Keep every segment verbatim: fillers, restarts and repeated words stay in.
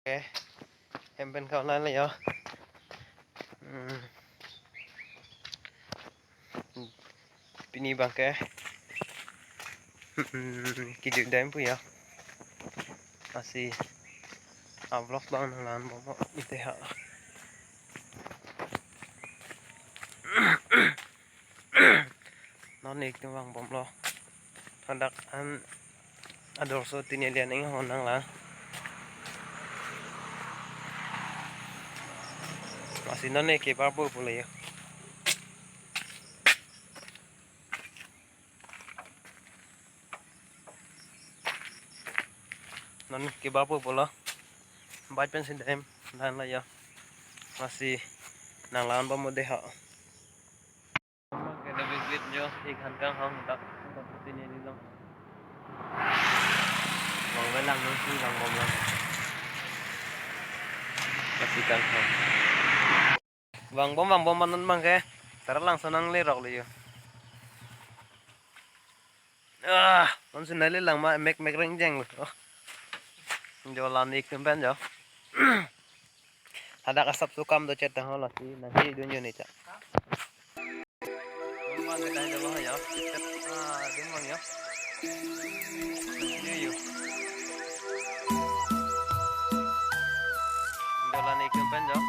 Okay. Hem pen ka online le yo. Hmm. Pini abang ke. Hmm, kejut dam pu ya. Lasi a-vlog abang nanglangbom ite ha. Non ik tum vangbomlo. Hadak an ador so tini lian ing hon nanglang. Lasi non ik kebar pu pulo yo. Non ik kebar pu pulo. Bike pen si dam dan la yo. Lasi nanglangbom mo de ha. Kena bibit yo, ik han kanghon dak, dak putih ni ni dong. Bang welang nung si vangbom lang. Lasi kanghon. Vangbom, vangbom non abang ke. Tara langso nanglerok le yo. Ah, non si nanglelang ma mek mek reng jeng lo. Oh. Jo la-an ik tum pen jo. Hadak asap sukam do chet ho lasi nangkedun jo ni cha. Dun abang ke dai dolo yo. Ah, dun abang yo. Yo, yo. Jo la-an ik tum pen jo.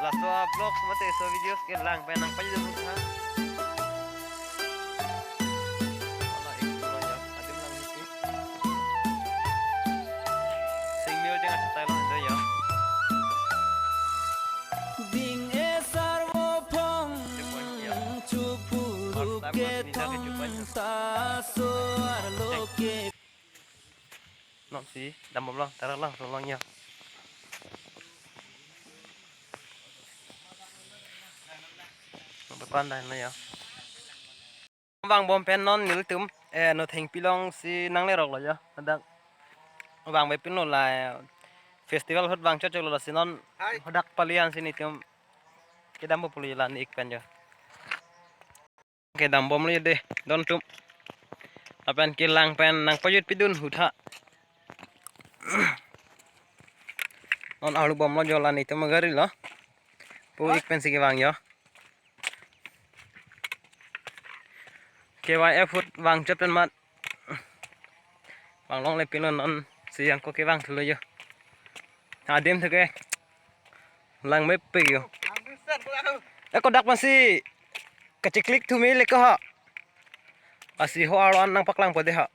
Laso a-vlogs mate so videos kelang pen nangpajut ha. Ala ik dolo yo. Adim lang hiti. Sing mil jeng achatai long do yo. Ding esar vo phong, chupuru ke thong ta so arlo ke. Non si dambom long, tara langso long yo. Nang pandai na yo. Vangbom pen non nelitum, eh, Nothengpi along si nanglerok lo yo. Hadak vangve pinlo la, eh, festival ahut vang chot chot lo lasi non. Hai. Hadak pali an si nelitum kedam pu pulo la-an ik pen jo. Kedambom lo de, don tum. Lapen kelang pen nangpajut pidun hut ha. Non arlubom lo jo la-an ik tum gari lo. Pu ik pen si kevang yo. K Y F ahut vang chot pen mat. Vang longle pinlo non si yang ko kevang thulo yo. Adim thu ke. Lang mepik yo. Eko dak masi kachiklik thu me le ko ha. Lasi ho arlo an nangpaklangpo de ha.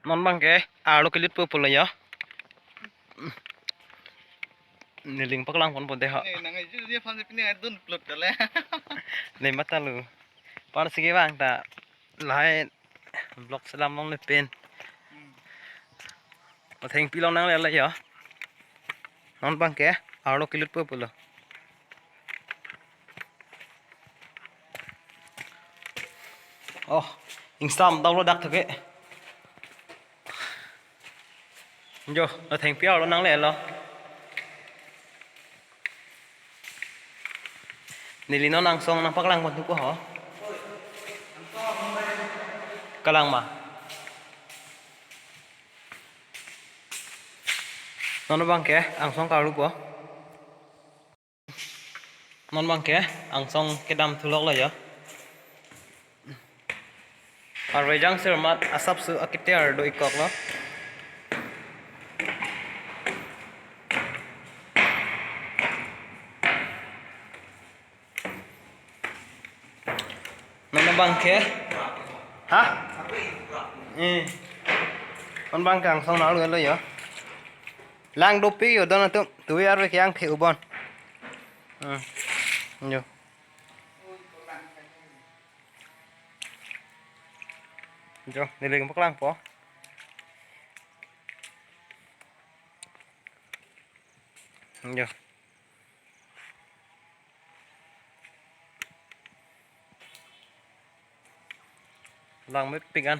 Non abang ke arlo kelut po pulo yo. Neli nangpaklangponpo de ha. Ne nang ju dia fan pini adun plut kale. Ne mata lo. Par si kevang ta lahai vlog selam longle pen. Nothengpi along nangle la yo. Non abang ke arlo kelut po pulo. Oh, ingsam dau lo dak thu ke. Jo, Nothengpi arlo nangle lo. Neli non angsong nangpaklangpon thupo ho. Kalang ma. Non abang ke angsong karlu po. Non abang ke angsong kedam thulok lo yo. Arve jang sir mat asap su akiter do-ik kok lo. Non abang ke? Ha? Eh. Non abang ke angsong nang lo yo. Lang dopik yo don atum. Tuwi arve ke angthe ubon. Hmm. Yo. Jo, neli nangpaklangpo. Jo. Lang mepik an.